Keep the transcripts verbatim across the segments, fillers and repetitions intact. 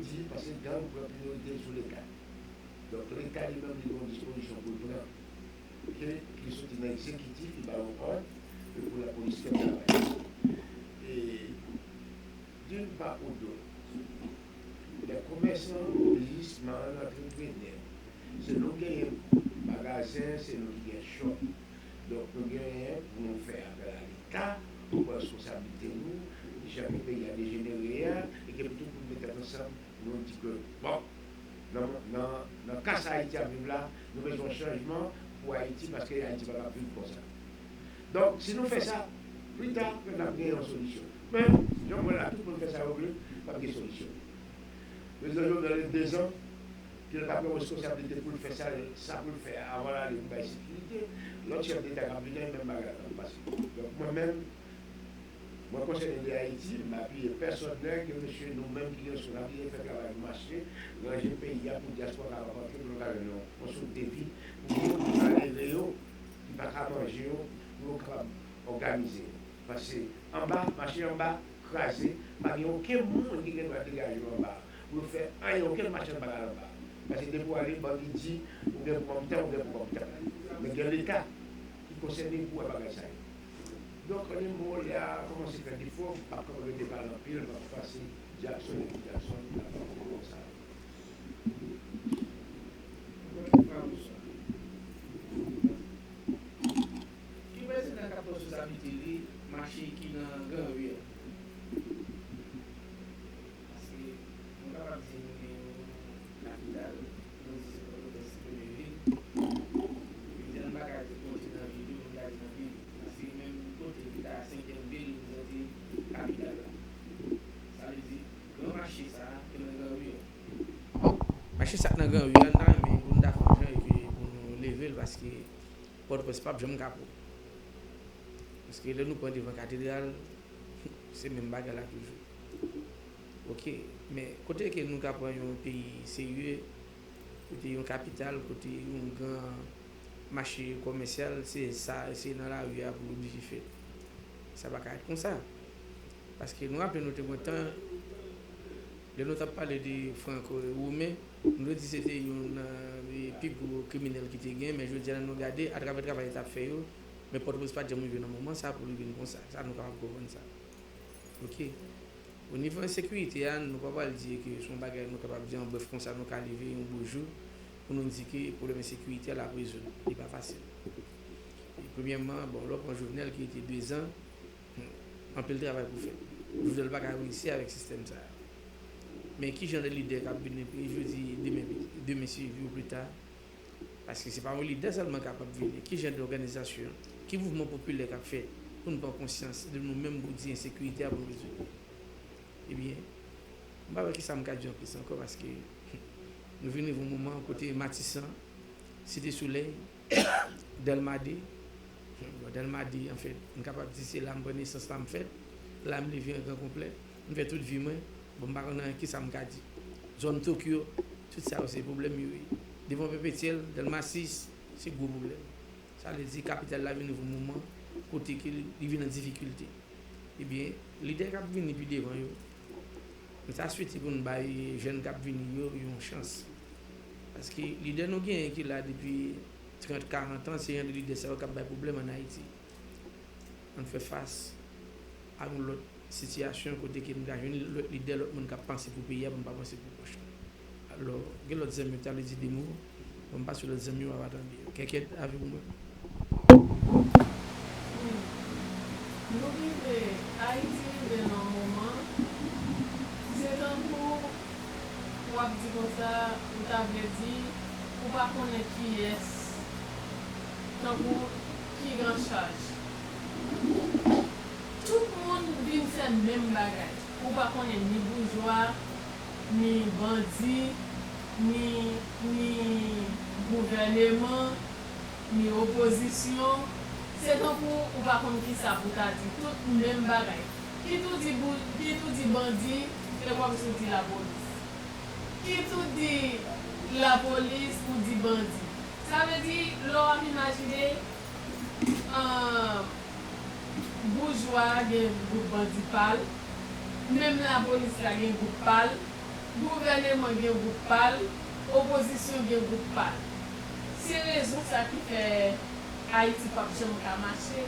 Di, paske gang pran priyorite sou Leta. Donk, Leta li menm, li gen yon dispozisyon pou l pran, oke, ki soti nan egzekitif, li ba yo òd, e pou lapolis fè travay. E d'une part ou d'autre, les commerçants, biznismann, antreprenè, se nou genyen magazen, se nou ki gen shop. Donk, nou genyen pou nou fè apèl a Leta, pou pran responsablite nou, jan ke peyi a dejenere a, e ke pou tout moun met tèt ansanm, nou di ke, bon, nan, nan, nan ka sa Ayiti ap viv la, nou bezwen chanjman pou Ayiti, paske Ayiti pa kab viv konsa. Donk, si nou fè sa, pli ta, n ap gen yon solisyon. Men, jan m wè la, tout moun fè sa yo vle, p ap gen solisyon. Prezidan Jovenel gen dezan, ke l pa pran responsablite pou l fè sa, sa pou l fè avan l ale pou bay sekirite. Lòt chèf deta k ap vini, menm bagay la ap pase. Donk, mwen menm, mwen konsène de Ayiti, m apiye pèsonèl ke mesye nou menm ki gen sou n ap fè travay pou mache, ranje peyi a pou dyaspora kapab antre, pou nou ka jwenn yon, yon souf de vi, pou yo ki malere yo, ki pa ka manje yo, pou yo kapab òganize yo. Pase anba, mache anba, kraze, pa gen okenn moun ki gen dwa degaje yo anba. Pou yo fè anyen, okenn machann pa ka al anba. Pase depi w ale, bandi di, ou gen pou banm tan, ou gen pou banm tan. Men gen Leta ki konsène pou wè bagay sa yo. Donk, animo, lè a kòmanse fè defo, m p ap kanpe rete pale anpil, m ap pase Jackson epi Jackson, m ap pale konsa. Ki prezidan k ap pran responsabilite li mache ki nan Granri a? Paske nou kapab di nou gen yon kapital, nou di se Pòtoprens ki premye vil. Yo di ann pa ka di monte nan vil yo, nou ka di nan vil yo. Paske menm kote ki ta senkyèm vil, nou santi kapital la. Sa vle di, gran mache sa a, ki nan Granri a. Mache sa k nan Granri a, n ta renmen pou nou ta fè yon jan epi pou nou leve l, paske Pòtoprens p ap janm ka pwòp. Paske lè nou pran devan katedral, se menm bagay la toujou. Oke, men kote ke nou ka pran yon peyi serye, kote yon kapital, kote yon gran mache kòmèsyal, se sa, se nan lari a pou l oblije fèt. Sa pa ka ret konsa. Paske nou raple nou te pran tan, lè nou t ap pale de Franco Roumain, nou te di se te youn nan, e, pi gwo kriminèl ki te gen, men jodi a, lè nou gade, atravè travay li t ap fè yo, men Pòtoprens pa t janm rive nan moman sa pou li vin konsa. Sa, nou kapab konprann sa. Oke. O nivo ensekirite a, nou pa pral di ke se yon bagay nou kapab di an brèf konsa, nou ka leve yon bo jou pou nou di ke pwoblèm ensekirite a l ap rezoud. Li pa fasil. E premyèman, bon, lè w pran Jovenel ki rete dezan, hmm, anpil travay pou fèt. Jovenel pa ka reyisi avèk sistèm sa a. Men ki jan de lidè k ap vin epi jodi, demen, demen si Dieu veut pli ta, paske se pa yon lidè sèlman k ap, ap vini. Ki jan dòganizasyon, ki mouvman popilè k ap fèt pou n pran konsyans de nou menm pou di ensekirite a pou n rezoud li? Ebyen, m pa wè kisa m ka di anplis ankò, paske nou vin rive yon moman kote Matisan, Site Solèy, Dèlma de, bon, Dèlma de, anfèt, m kapab di se la m pran nesans, la m fèt, la m leve an gran konplè, m fè tout vi mwen, bon, m pa konn nan kisa m ka di. Zòn Tokyo, tout sa yo se pwoblèm yo ye. Devan Pèpetyèl, Dèlma sis, se gwo pwoblèm. Sa vle di kapital la vin rive yon moman kote ke li, li vin an difikilte. Ebyen, lidè k ap vini pi devan yo, nou ta swete pou n bay jèn k ap vini yo yon chans. Paske lidè nou genyen ki la depi trant, karant an, se jan de lidè sa yo k ap bay pwoblèm ann Ayiti. Ann fè fas a yon lòt sitiyasyon kote ke nou ka jwenn lòt lidè, lòt moun k ap panse pou peyi a, pou n pa panse pou pòch nou. Alò, gen lòt zanmi yo ki ta vle di de mo, bon, m pase lòt zanmi yo ap tande yo. Kèkèt, avi pou mwen. Wi. Nou rive, Ayiti rive nan yon moman, se tankou w ap di konsa, ou ta vle di, ou pa konnen kiyès, tankou ki gen chaj. Tout moun vin fè menm bagay. Ou pa konnen ni boujwa, ni bandi, ni, ni gouvèneman, ni opozisyon. Se tankou ou pa konn kisa pou ta di. Tout menm bagay. Kit ou di bou-, kit ou di bandi, se kòmsi ou di lapolis. Kit ou di lapolis, ou di bandi. Sa vle di, lè w ap imajine, ahn, boujwa a gen gwoup bandi pa l, menm lapolis la gen gwoup pa l, Gouvèneman gen gwoup pa l, opozisyon gen gwoup pa l. Se rezon sa ki fè Ayiti p ap janm ka mache.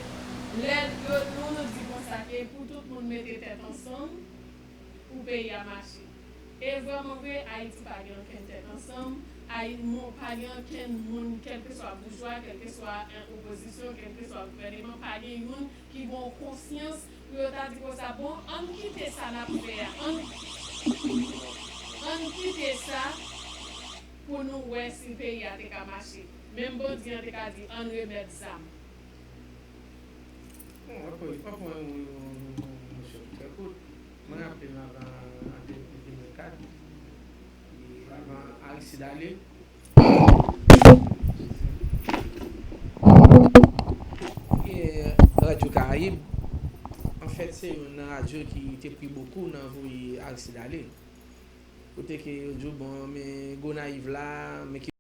Lè yo, nou, nou di konsa ke pou tout moun mete tèt ansanm pou peyi a mache. E vrèman vre, Ayiti pa gen okenn tèt ansanm, Ayi-, nou pa gen okenn moun, kèlkeswa boujwa, kèlkeswa, eh, opozisyon, kèlkeswa gouvèneman, pa gen youn ki gen yon konsyans pou yo ta di konsa, bon, ann kite sa n ap fè a, ann, ann kite sa pou nou wè si peyi a te ka mache. Menm bandi an te ka di, ann remèt zam. Bon, ok, m p ap pran yon, yon, yon, yon mosyon ki trè kout. Mwen raple m avan, an de mil kat, e avan Aristide ale, e Radyo Karayib, anfèt, se youn nan radyo ki te pli bokou nan voye Aristide ale. Kote ke yo di w, bon, men Gonayiv la, men ki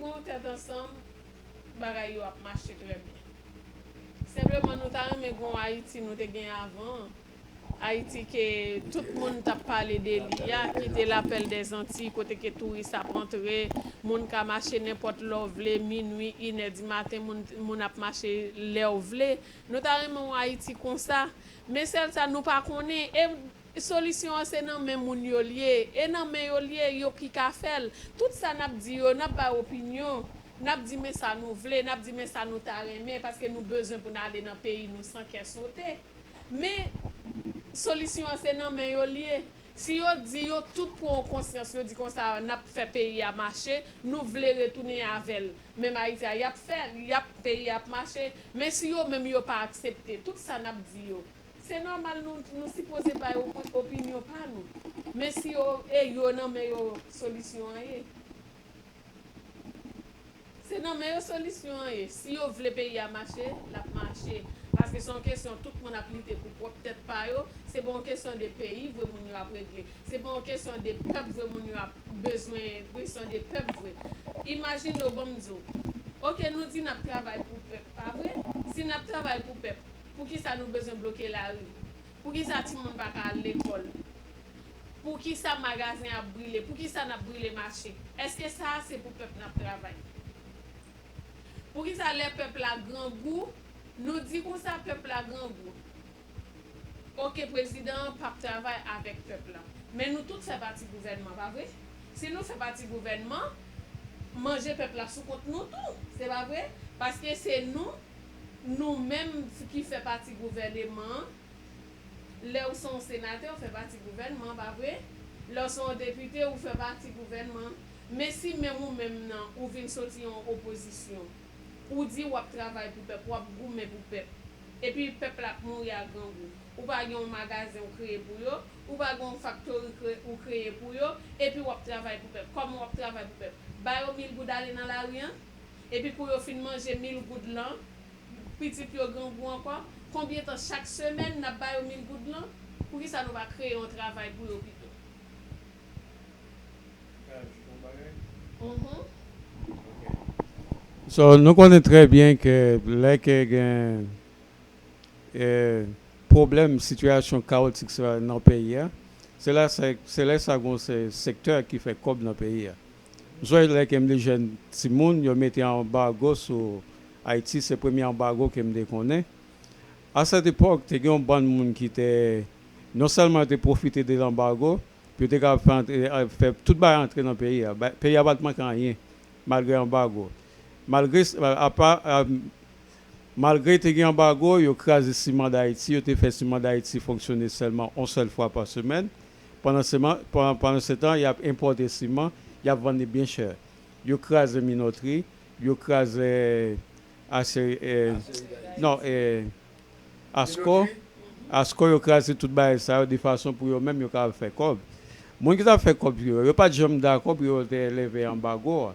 Gon tèt ansanm, bagay yo ap mache trè byen. Senpleman, nou ta renmen gon Ayiti nou te gen avan an. Ayiti ke tout moun t ap pale de li a, ki te Lapèl dèzantiy, kote ke touris ap antre, moun ka mache nenpòt lè w vle, minui, inè di maten, moun, moun ap mache lè w vle. Nou ta renmen yon Ayiti konsa, men sèl sa nou pa konnen. E solisyon an se nan men moun yo l ye, e nan men yo l ye, yo ki ka fè l. Tout sa n ap di yo, n ap bay opinyon, n ap di men sa nou vle, n ap di men sa nou ta renmen, paske nou bezwen pou n ale nan peyi nou san kè sote. Men, solisyon an se nan men yo l ye. Si yo di yo tout pran yon konsyans, yo di konsa n ap fè peyi a mache, nou vle retounen avè l. Menm Ayiti a, y ap fè l, y ap, peyi a ap mache. Men si yo menm yo pa aksepte tout sa n ap di yo, se nòmal nou, nou sipoze bay opi-, opinyon pa nou. Men si yo, e yo nan men yo solisyon an ye. Se nan men yo solisyon an ye. Si yo vle peyi a mache, l ap mache. Paske se yon kesyon tout moun ap lite pou pwòp tèt pa yo. Se pa yon kesyon de peyi vre moun yo ap regle. Se pa yon kesyon de pèp vre moun yo ap bezwen, kesyon de pèp vre. Imajine w, ban m di w. Oke, nou di n ap travay pou pèp, pa vre? Si n ap travay pou pèp, poukisa nou bezwen bloke lari? Poukisa timoun pa ka al lekòl? Poukisa magazen ap brile? Poukisa n ap brile mache? Èske sa a se pou pèp n ap travay? Poukisa lè pèp la grangou, nou di konsa pèp la grangou? Oke, prezidan an p ap travay avèk pèp la. Men nou tout fè pati gouvènman, pa vre? Si nou fè pati gouvènman, manje pèp la sou kont nou tou, se pa vre? Paske se nou, nou menm ki fè pati gouvèneman an, lè w se yon senatè, w fè pati gouvènman, pa vre? Lè w se yon depite, ou fè pati gouvènman. Men si menm ou menm nan, ou vin soti yon opozisyon, ou di w ap travay pou pèp, w ap goumen pou pèp, epi pèp la ap mouri a grangou. Ou pa gen yon magazen ou kreye pou yo, ou pa gen yon faktori kre-, ou kreye pou yo, epi w ap travay pou pèp. Kòman w ap travay pou pèp? Ba yo mil goud ale nan lari an, epi kou yo fin manje mil goud lan, pitit yo grangou ankò. Konbyen tan chak semèn n ap ba yo mil goud lan? Poukisa nou pa kreye yon travay pou yo pito? Mhm. So, nou konnen trè byen ke lè ke gen, eh, pwoblèm, sitiyasyon kawotik sa nan peyi a, se la sa, se lè sa gon se, sektè ki fè kòb nan peyi a. M sonje lè ke m te jèn timoun, yo mete anbago sou Ayiti, se premye anbago ke m te konnen. A sèt epòk, te gen yon bann moun ki te, non sèlman yo te pwofite de lanbago, pou yo te kapab fè antre, eh, fè tout bagay antre nan peyi a. Ba-, peyi a pa t manke anyen, malgre anbago. Malgre, apa, a, malgre te gen anbago, yo kraze siman Dayiti, yo te fè siman Dayiti fonksyone sèlman yon sèl fwa pa semèn. Pandan seman-, pandan, pandan se tan, y ap enpòte siman, y ap vann li byen chè. Yo kraze Minotri, yo kraze Ase-, eh, non, eh, Asko, Asko, yo kraze tout bagay sa yo de fason pou yo menm yo kapab fè kòb. Moun ki t ap fè kòb yo, yo pa t janm dakò pou yo te leve anbago a.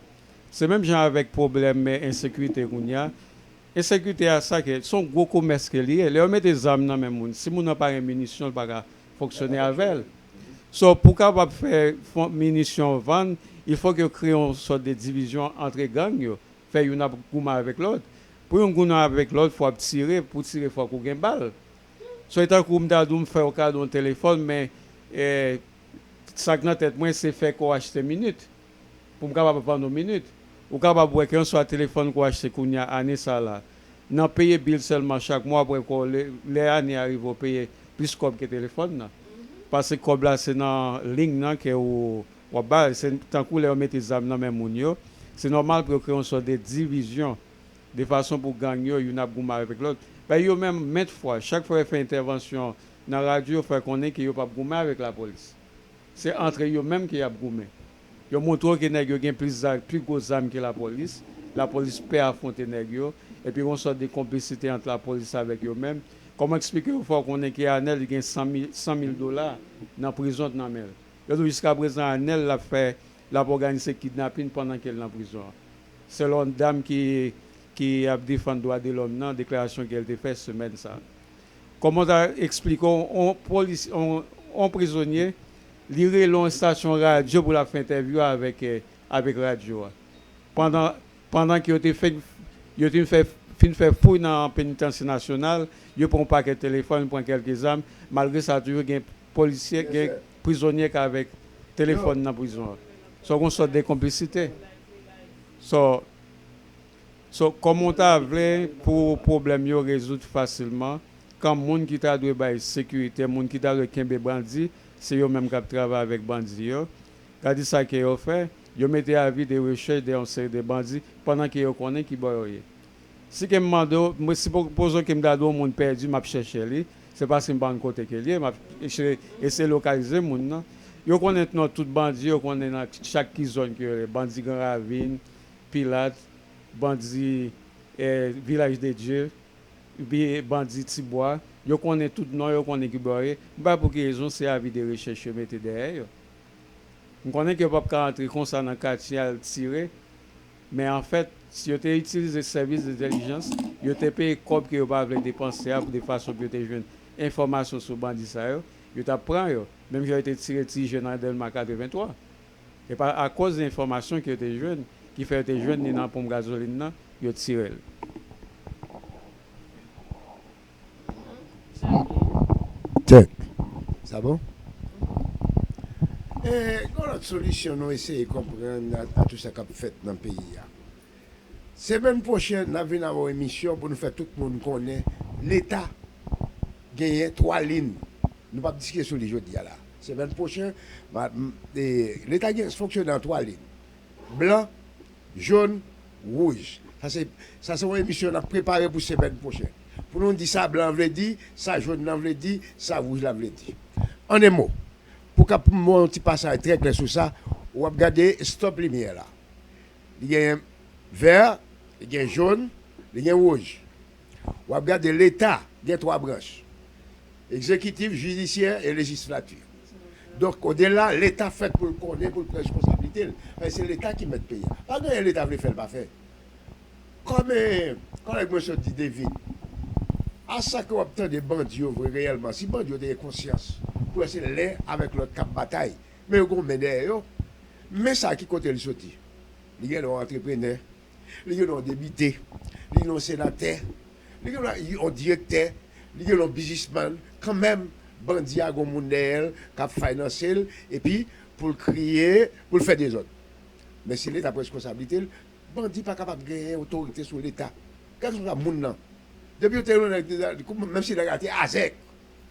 Se menm jan avèk pwoblèm, eh, ensekirite kounye a. Ensekirite a sa ke, se yon gwo komès ke li ye. Lè yo mete zam nan men moun, si moun nan pa gen minisyon, li pa ka fonksyone avè l. So, pou kapab fè fon-, minisyon vann, il fò ke yo kreye yon sòt de divizyon antre gang yo, fè youn ap goumen avèk lòt. Pou youn goumen avèk lòt, fò w ap tire, pou tire fòk ou gen bal. So, e tankou m ta di w m fè w kado yon telefòn, men, eh, sa k nan tèt mwen, se fè kò w achte minit, pou m kapab vann ou minit. Ou kapab wè ke yon swa telefòn ke w achte kounye a, ane sa la, nan peye bil sèlman chak mwa, w ap wè ke w, lè, lè ane a rive, w peye plis kòb ke telefòn nan. Paske kòb la se nan liy nan ke w, w ap bay. Se tankou lè yo mete zam nan men moun yo, se nòmal pou yo kreye yon sòt de divizyon, de fason pou gang yo, youn ap goumen avèk lòt. Bay yo menm, ment fwa, chak fwa yo fè entèvansyon nan radyo, yo fè konnen ke yo p ap goumen avèk lapolis. Se antre yo menm ke y ap goumen. Yo montre w ke nèg yo gen plis zam, pi gwo zam ke lapolis. Lapolis pè afwonte nèg yo. Epi yon sòt de konplisite ant lapolis avèk yo menm. Kòman eksplike yo fè w konnen ke Anèl gen san mil, san mil dola nan prizon nan men l? Yo di w jiskaprezan Anèl l ap fè, l ap òganize kidnapin pandan ke l nan prizon an. Selon dam ki, ki ap defann dwa de lòm nan, deklarasyon ke l te fè semèn sa a. Kòman w ta eksplike w, yon polis-, yon, yon prizonye, li rele yon estasyon radyo pou l ap fè entèvyou avèk, eh, avèk radyo a? Pandan, pandan ke yo te fè, yo te fè, fin fè fouy nan penitansye nasyonal, yo pran yon pakèt telefòn, pran kèlke zam. Malgre sa, toujou gen polisye, gen prizonye k avèk telefòn nan prizon an. So, gon sòt de konplisite. So, so, kòman w ta vle pou pwoblèm yo rezoud fasilman, kan moun ki ta dwe bay sekirite, moun ki ta dwe kenbe bandi, se yo menm k ap travay avèk bandi yo? Gade sa ke yo fè, yo mete avi de rechèch de yon seri de bandi pandan ke yo konnen ki bò yo ye. Si ke m mande w, mwen, sipoze ke m ta di w moun pèdi, m ap chèche li, se paske m pa konn kote ke l ye, m ap eseye, eseye lokalize moun nan. Yo konnen non tout bandi, yo konnen nan chak ki zòn ke yo ye, bandi Gran Ravin, Pilat, bandi, eh, Vilaj de Dye, epi bandi Tibwa, yo konnen tout non, yo konnen ki bò yo ye. M pa pou ki rezon se avi de rechèch yo mete dèyè yo. M konnen ke yo p ap ka antre konsa nan katye al tire, men anfèt, si yo te itilize sèvis de entèlijans, yo te peye kòb ke yo pa vle depanse a pou de fason pou yo te jwenn enfòmasyon sou bandi sa yo, yo t ap pran yo. Menm jan yo te tire ti jèn nan Dèlma katrevenntwa. E pa akoz de enfòmasyon ke yo te jwenn, ki fè yo te jwenn li nan ponp gazolin nan, yo tire l. Check. Sa bon? E, gen lòt solisyon nou eseye konprann a, a tout sa k ap fèt nan peyi a. Semèn pwochèn, n ap vin avè yon emisyon pou nou fè tout moun konnen Leta genyen twa lin. Nou p ap diskite sou li jodi a la. Semèn pwochèn, Leta gen fonksyone an twa lin. Blan, jòn, wouj. Sa se, sa se yon emisyon n ap prepare pou semèn pwochèn. Pou nou di sa blan an vle di, sa jòn nan vle di, sa wouj la vle di. An en mo, pou ka pou m ba w yon ti pasaj trè klè sou sa, w ap gade stop limyè la. Li gen vè, li gen jòn, li gen wouj. W ap gade Leta gen twa branch, egzekitif, jidisyè e lejislati. Donk, odela, Leta fèt pou l konnen, pou l pran responsablite l. Paske se Leta ki mèt peyi a. Pa gen anyen Leta vle fè, l pa fè. Kòm kòlèg mwen sot di, David, a sa ke w ap tande bandi yo vre reyèlman, si bandi yo te gen konsyans pou wè se len avèk lòt k ap batay, men yo gen yon men dèyè yo, men sa ki kote l soti. Li gen lè yon antreprenè, li gen yon depite, li gen yon senatè, li gen yon direktè, li gen yon biznismann, kanmenm, bandi a gen moun dèyè l k ap faynanse l, epi pou l kriye, pou l fè dezòd. Men si Leta pran responsablite l, bandi pa kapab genyen otorite sou Leta. Kèlkeswa moun nan. Depi yo te yon nèg, menm si nèg la te azèk,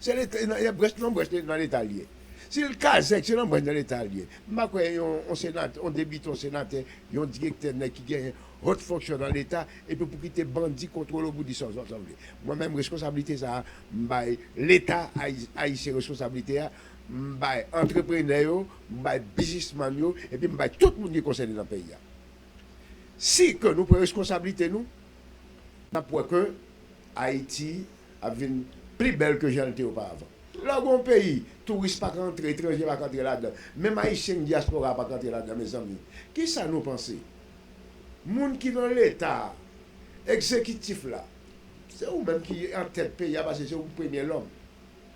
se Leta, nan branch, nan branch nan Leta l ye. Si l kazèk, se nan branch nan Leta l ye. M pa kwè yon, yon senatè, yon depite, yon senatè, yon direktè, nèg ki genyen hot fonksyon nan Leta, epi pou kite bandi kontwole w pou di sa w vle. Mwen menm, reskonsablite sa a, m bay Leta ayi-, ayisyen reskonsablite a, m bay antreprenè yo, m bay biznismann yo, epi m bay tout moun ki konsène nan peyi a. Si ke nou pran reskonsablite nou, n ap wè ke Ayiti ap vin pli bèl ke jan l te oparavan. Lè w gen yon peyi, touris pa ka antre, etranje pa ka antre ladan, menm Ayisyen dyaspora pa ka antre ladan, mezanmi. Kisa nou panse? Moun ki nan Leta a, egzekitif la, se ou menm ki antèt peyi a, paske se ou premye lòm.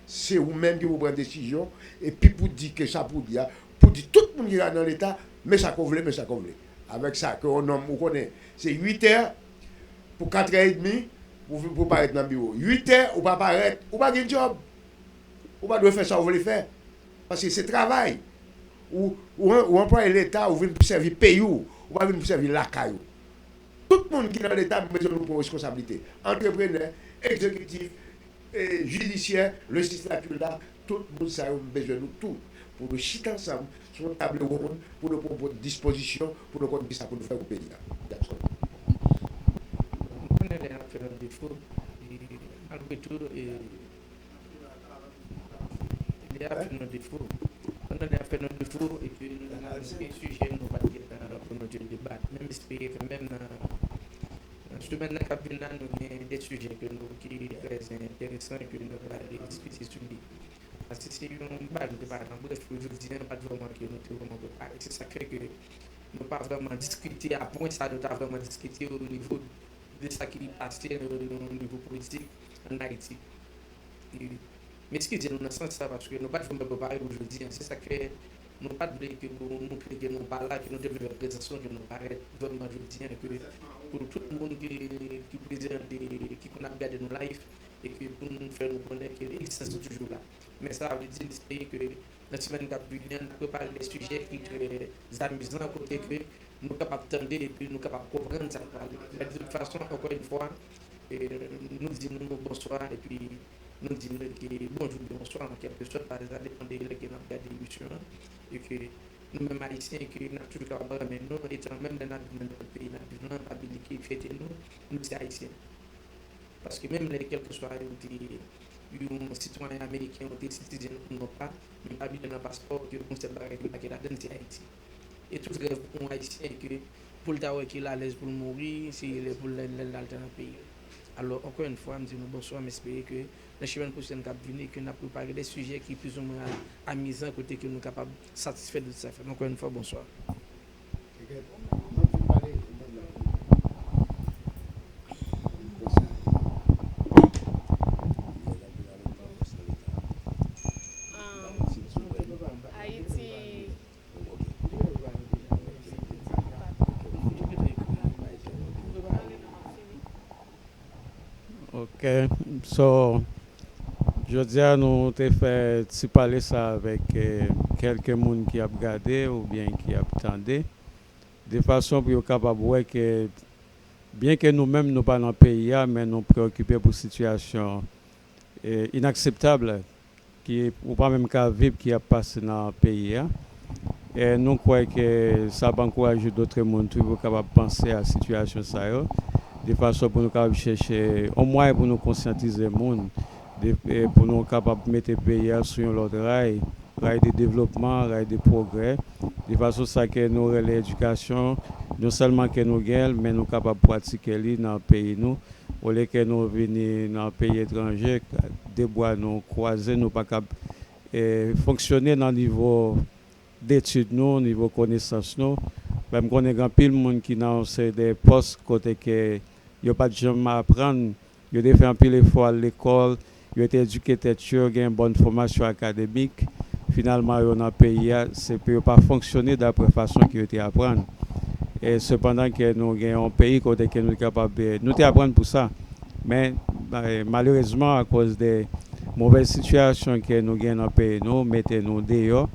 Se ou menm ki pou pran desizyon, epi pou di ke sa pou di a, pou di tout moun ki ka nan Leta, men sa ke w vle, men sa ke w vle. Avèk sa, ke yon nonm, ou konnen, se uit è pou kat è edmi, pou, pou parèt nan biwo. Uit è, ou pa parèt, ou pa gen djòb. Ou pa dwe fè sa w vle fè. Paske se travay. Ou, ou, ou anplwaye Leta, ou vin pou sèvi peyi w, ou pa vin pou sèvi lakay ou. Tout moun ki nan Leta, m bezwen nou pran reskonsablite. Antreprenè, egzekitif, e, jidisyè, lejislati la, tout moun sa yo, m bezwen nou tou pou nou chita ansanm sou yon tab wonn, pou nou pran bon dispozisyon, pou nou konn kisa pou nou fè pou peyi a. That's all. M konnen lè y ap fè nou defo, e, malgre tou, e, lè y ap fè nou defo, pandan lè y ap fè nou defo, epi nou gen sijè nou pa t gentan pou nou te debat, men m espere kanmenm nan, nan semèn nan k ap vin la, nou gen de sijè ke nou, ki trè enteresan e ke nou pral diskite sou li. Paske se yon bagay nou te pale an brèf pou jodi a, pa t vrèman ke nou te vrèman prepare. Se sa k fè ke nou pa vrèman diskite a pwen sa nou ta vrèman diskite o nivo de sa ki pase o nivo politik ann Ayiti. E, m eskize nou nan sans sa, paske nou pa t vrèman prepare pou jodi a. Se sa k fè Nou pa t vle ke nou montre ke nou pa la, ke nou te vle fè prezans nou, ke nou parèt vrèman jodi a, ke pou tout moun ki, ki prezante, ki konn ap gade nou live, e ke pou nou fè nou konnen ke egzistans nou toujou la. Men sa vle di, n espere ke nan semèn k ap vini an, n ap prepare de sijè ki trè amizan, kote ke nou kapab tande epi nou kapab konprann sa k prale. Men de tout fason, ankò yon fwa, e, nou di nou bonswa epi nou di nou ke bonjou, bonswa, kèlkeswa, sa depann de lè ke n ap gade emisyon an. E ke nou menm Ayisyen, ke n ap toujou kapab renmen nou, etan menm lè n ap viv nan nenpòt peyi n ap viv lan, n ap endike fyète nou, nou se Ayisyen. Paske menm lè, kèlkeswa yon te, yon sitwayen ameriken, yon te sitizen ou non pa, men pa bliye nan paspò ke yon sèl bagay ki make ladan l, se Ayiti. E tout rèv yon Ayisyen ke pou l ta wè ke l alèz pou l mouri, se lè pou l lè, lè l al nan peyi l. Alò, ankò yon fwa, m di nou bonswa, m espere ke nan semèn pwochèn k ap vini, ke n ap prepare de sijè ki plizoumwen a-, amizan, kote ke nou kapab satisfè de tout sa k fèt. Ankò yon fwa, bonswa. Ayiti. Ok, so, jodi a nou te fè ti pale sa avèk, eh, kèlke moun ki ap gade oubyen ki ap tande, de fason pou yo kapab wè ke, byen ke nou menm nou pa nan peyi a, men nou preokipe pou sitiyasyon, eh, inakseptab ki ou pa menm ka viv, ki ap pase nan peyi a. E nou kwè ke sa ap ankouraje dòt moun tou pou kapab panse a sitiyasyon sa yo, de fason pou nou kapab chèche yon mwayen pou nou konsyantize moun, de, e pou nou kapab mete peyi a sou yon lòt ray, ray de devlopman, ray de pwogrè, de fason sa ke nou rele edikasyon, non sèlman ke nou gen l, men nou kapab pratike li nan peyi nou, olye ke nou vini nan peyi etranje, de bra nou kwaze, nou pa kab, e, fonksyone nan nivo detid nou, nivo konesans nou. Men m konnen gen anpil moun ki nan yon seri de pòs kote ke yo pa t janm aprann, yo te fè anpil efò al lekòl, yo te edike tèt yo, gen bòn fòmasyon akademik. Finalman, yo nan peyi a, se pou yo pa fonksyone dapre fason ke yo te aprann. E sepandan ke nou gen yon peyi kote ke nou kapab, nou te aprann pou sa. Men, eh, malerezman, akoz de movèz sitiyasyon ke nou gen nan peyi nou, mete nou deyò.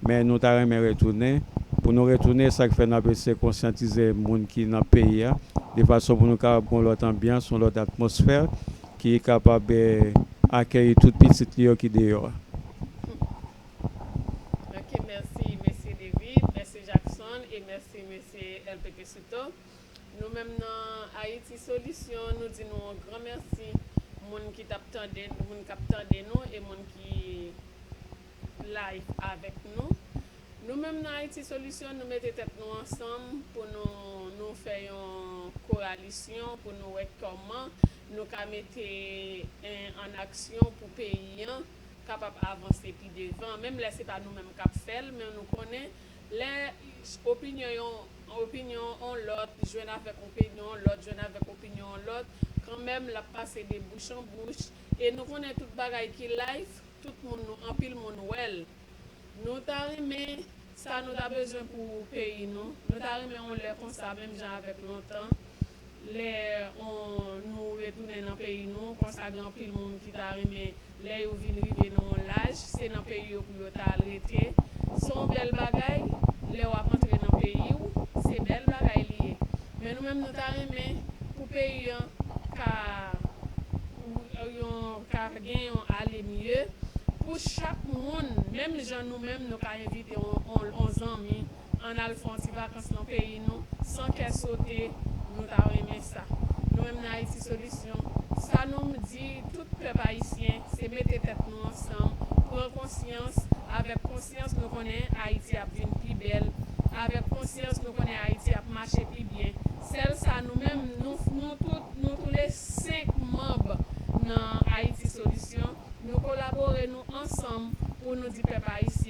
Men nou ta renmen retounen. Pou nou retounen, sa k fè n ap eseye konsyantize moun ki nan peyi a, de fason pou nou kapab gen yon lòt anbyans, yon lòt atmosfè ki kapab, eh, akeyi tout pitit li yo ki deyò a. Ok, mèsi, mesye David, mèsi Jackson e mèsi, mesye L P P Souto. Nou menm nan Ayiti Solisyon, nou di nou yon gran mèsi, moun ki t ap tande, moun k ap tande nou e moun ki live avèk nou. Nou menm nan Ayiti Solisyon, nou mete tèt nou ansanm pou nou, nou fè yon koalisyon, pou nou wè kòman nou ka mete, en, an aksyon pou peyi an kapab avanse pi devan. Menm lè se pa nou menm k ap fè l, men nou konnen lè opinyon yon, opinyon on lòt jwenn avèk opinyon on lòt, jwenn avèk opinyon on lòt, kanmenm l ap pase de bouch an bouch. E nou konnen tout bagay ki live, tout moun nou, anpil moun wè l. Nou ta renmen sa nou ta bezwen pou peyi nou. Nou ta renmen yon lè konsa, menm jan avèk lontan, lè on, nou retounen nan peyi nou, konsa gen anpil moun ki ta renmen, lè yo vin rive nan yon laj, se nan peyi yo pou yo ta al rete. Se yon bèl bagay, lè w ap antre nan peyi w, se bèl bagay li ye. Men nou menm, nou ta renmen pou peyi an ka, yon, ka gen yon ale mye pou chak moun, menm jan nou menm, nou ka envite on, on, on zanmi, ann al fè yon ti vakans nan peyi nou, san kè sote, nou ta renmen sa. Nou menm nan Ayiti Solisyon, sa nou di tout pèp ayisyen, se mete tèt nou ansanm, pran konsyans, avèk konsyans nou konnen Ayiti ap vin pi bèl, avèk konsyans nou konnen Ayiti ap mache pi byen. Sèl sa nou menm, nou, nou tout, nou tou le senk manm nan Ayiti Solisyon, nou kolabore nou ansanm pou nou di pèp ayisyen,